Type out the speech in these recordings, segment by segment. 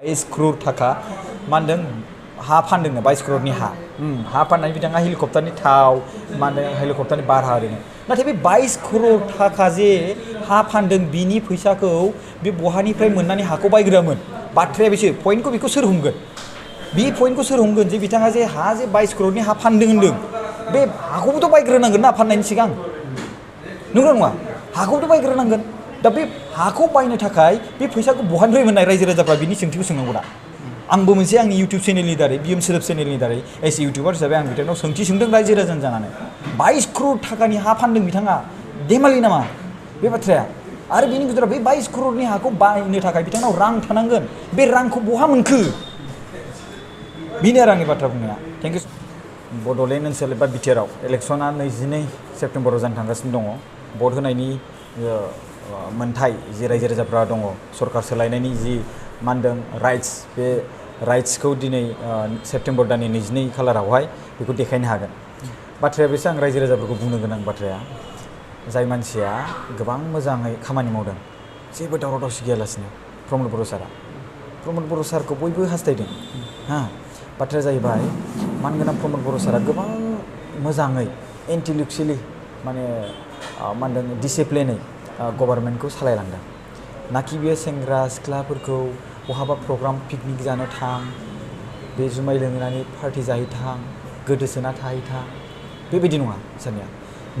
22 crore थाखा मा होनदों हा फानदोंनो 22 crore हा फाननानै बिथाङा हेलिकप्टारनि थाव मा होनदों हेलिकप्टारनि भारा ओरैनो नाथाय बे 22 crore थाखा जे हा फानदों बिनि फैसाखौ बे बहानिफ्राय मोननानै हाखौ बायग्रामोन बाथ्राया बेसो पइन्टखौ बेखौ सोर हमगोन बे पइन्टखौ सोर हमगोन जे बिथाङा जे हा जे 22 crore हा फानदों होनदों बे हाखौबोथ' बायग्रोनांगोन ना फाननायनि सिगां नंगौ नङा हाखौबोथ' बायग्रोनांगोन दा बे हाखौ बायनो थाखाय बे फैसाखौ बहानिफ्राय मोननाय रायजो राजाफ्रा बिनि सोंथिखौ सोंनांगौ दा आंबो मोनसे आंनि इउटुब चेनेलनि दारै बिएम सोदोब चेनेलनि दारै एस इउटुबार हिसाबै आं बिथांनाव सोंथि सोंदों रायजो राजानि जानानै 22 crore थाखानि हा फानदों बिथाङा धेमालि नामा बे बाथ्राया आरो बिनि गेजेराव बे 22 crore हाखौ बायनो थाखाय बिथांनाव रां थानांगोन बे रांखौ बहा मोनखो बेनो आरो आंनि बाथ्रा बुंनाया थेंक इउ बड'लेण्ड ओनसोल एबा बिटिआरआव इलेक्सना 22 सेप्तेम्बराव जानो थांगासिनो दङ भट होनायनि मोनथाय जि रायजो राजाफ्रा दङ सरकार सोलायनायनि जि मा होनदों राइट्स बे राइट्सखौ दिनै सेप्तेम्बर दाननि 22 खालारावहाय बेखौ देखायनो हागोन बाथ्राया बेसो आं रायजो राजाफोरखौ बुंनो गोनां बाथ्राया जाय मानसिया गोबां मोजाङै खामानि मावदों जेबो दावराव दावसि गैयालासिनो प्रमद बर' सारखौ बयबो हास्थायदों हा बाथ्राया जाहैबाय मानगोनां प्रमद बर' सारा गोबां मोजाङै इन्टेलेक्सुवेलि माने मा होनदों डिसिप्लिनै गभर्नमेन्टखौ सालायलांदों नाखि बियो सेंग्रा सिख्लाफोरखौ बहाबा प्रग्राम पिकनिक जानो थां बे जुमाय लोंनानै पार्टि जाहैथां गोदोसोना थाहैथां बेबायदि नङा सारनिया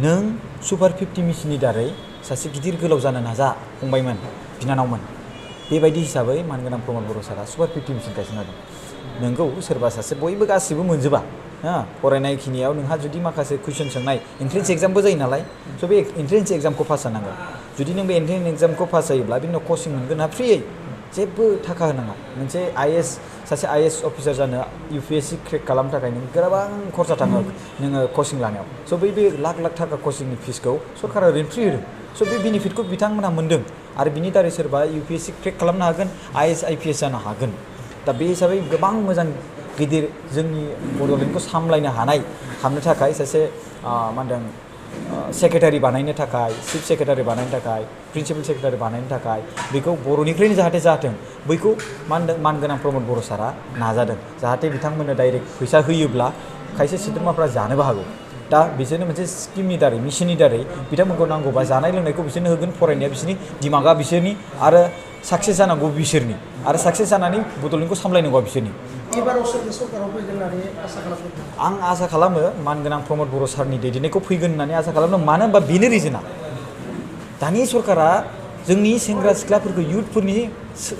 नों सुपार 50 मिशननि दारै सासे गिदिर गोलाव जानो नाजा फंबायमोन बिनानावमोन बेबायदि हिसाबै मानगोनां प्रमद बर' सारा सुपार 50 मिशन गायसनना दं नोंगौ सोरबा सासे बयबो गासिबो मोनजोबा फरायनाय खिनियाव नोंहा जुदि माखासे कुइसन सोंनाय एन्ट्रेन्स एग्जामबो जायो नालाय स' बे एन्ट्रेन्स एग्जामखौ पास जानांगोन जुदि नों बे एन्ट्रेन्स एग्जामखौ पास जायोब्ला बिनि उनाव कचिं मोनगोन ना फ्रियै जेबो थाखा होनाङा मोनसे सासे आइएएस अफिसार जानो UPSC क्रेक खालामनो थाखाय नों गोबां खरसा थाङो नोङो कचिं लानायाव स' बे लाख थाखा कचिंनि फिसखौ सरकारा ओरैनो फ्रि होदों स' बे बेनिफिटखौ बिथांमोनहा मोन्दों आरो बिनि दारै सोरबा UPSC क्रेक खालामनो हागोन IAS IPS जानो हागोन दा बे हिसाबै गोबां मोजां गिदिर जोंनि बड'लेण्डखौ सामलायनो हानाय खालामनो थाखाय सासे मा होनदों सेक्रेटारि बानायनो थाखाय चिफ सेक्रेटारि बानायनो थाखाय प्रिन्सिपाल सेक्रेटारि बानायनो थाखाय बेखौ बर'निफ्रायनो जाहाथे जाथों बैखौ मा होनदों मानगोनां प्रमद बर' सारा नाजादों जाहाथे बिथांमोननो डाइरेक्ट फैसा होयोब्ला खायसे सोद्रोमाफ्रा जानोबो हागौ दा बिसोरनो मोनसे स्किमनि दारै मिशननि दारै बिथांमोनखौ नांगौबा जानाय लोंनायखौ बिसोरनो होगोन फरायनाया बिसोरनि दिमागा बिसोरनि आरो साक्सेस जानांगौ बिसोरनि आरो साक्सेस जानानै बड'लेण्डखौ सामलायनांगौआ बिसोरनि आं आसा खालामो मानगोनां प्रमद बर' सारनि दैदेननायखौ फैगोन होननानै आसा खालामदों मानो होनबा बेनो रिजोना दानि सरकारा जोंनि सेंग्रा सिख्लाफोरखौ इयुथफोरनि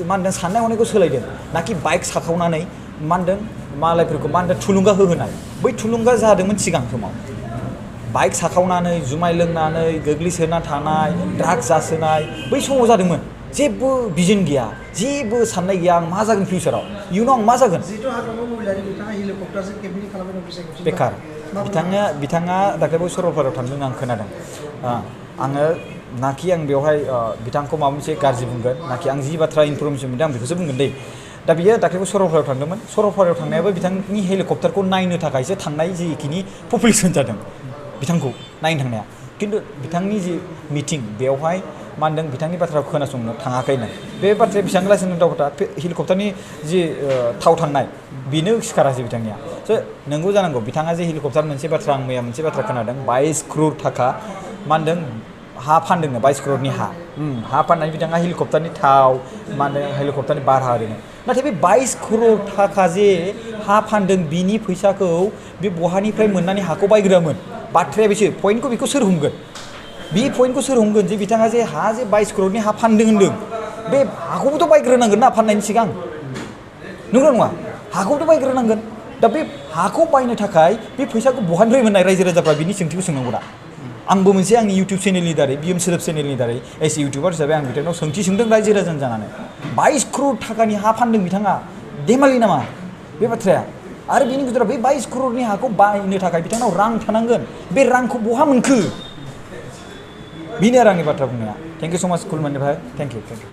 मा होनदों साननाय हनायखौ सोलायदों नाखि बाइक साखावनानै मा होनदों मालायफोरखौ मा होनदों थुलुंगा होहोनाय बै थुलुंगा जादोंमोन सिगां समाव बाइक साखावनानै जुमाय लोंनानै गोग्लैसोना थानाय ड्राग्स जासोनाय बै समाव जादोंमोन जेबो भिजन गैया जेबो साननाय गैया आं मा जागोन फिउचाराव इयुनाव आं मा जागोन बेकार बिथाङा दाख्लैबो सरलपारायाव थांदों आं खोनादों आङो नाखि आं बेवहाय बिथांखौ माबा मोनसे गाज्रि बुंगोन नाखि आं जि बाथ्रा इनफरमेसन मोनदों आं बेखौसो बुंगोन दै दा बियो दाख्लैबो सरलपारायाव थांदोंमोन सरलपारायाव थांनायाबो बिथांनि हेलिकप्टारखौ नायनो थाखायसो थांनाय जिखिनि पपुलेसन जादों बिथांखौ नायनो थांनाया खिन्थु बिथांनि जि मिटिं बेवहाय मा होनदों बिथांनि बाथ्राखौ खोनासंनो थाङाखैनो बे बाथ्राया बेसेबां लासैनो दावखोथा हेलिकप्टारनि जि थाव थांनाय बेनो सिखारासै बिथांनिया स' नोंगौ जानांगौ बिथाङा जे हेलिकप्टार मोनसे बाथ्रा आं मैया मोनसे बाथ्रा खोनादों 22 crore थाखा मा होनदों हा फानदोंनो 22 crore हा फाननानै बिथाङा हेलिकप्टारनि थाव मा होनदों हेलिकप्टारनि भारा ओरैनो नाथाय बे 22 crore थाखा जे हा फानदों बिनि फैसाखौ बे बहानिफ्राय मोननानै हाखौ बायग्रामोन बाथ्राया बेसो पइन्टखौ बेखौ सोर हमगोन बे पइन्टखौ सोर हमगोन जे बिथाङा जे हा जे 22 crore हा फानदों होनदों बे हाखौबोथ' बायग्रोनांगोन ना फाननायनि सिगां नंगौ नङा हाखौबोथ' बायग्रोनांगोन दा बे हाखौ बायनो थाखाय बे फैसाखौ बहानिफ्राय मोननाय रायजो राजाफ्रा बिनि सोंथिखौ सोंनांगौ दा आंबो मोनसे आंनि इउटुब चेनेलनि दारै बिएम सोदोब चेनेलनि दारै एस इउटुबार हिसाबै आं बिथांनाव सोंथि सोंदों रायजो राजानि जानानै 22 crore थाखानि हा फानदों बिथाङा धेमालि नामा बे बाथ्राया आरो बिनि गेजेराव बे 22 crore हाखौ बायनो थाखाय बिथांनाव रां थानांगोन बे रांखौ बहा मोनखो बेनो आरो आंनि बाथ्रा बुंनाया थेंक इउ सो माच खुलुमनायनिफ्राय थेंक इउ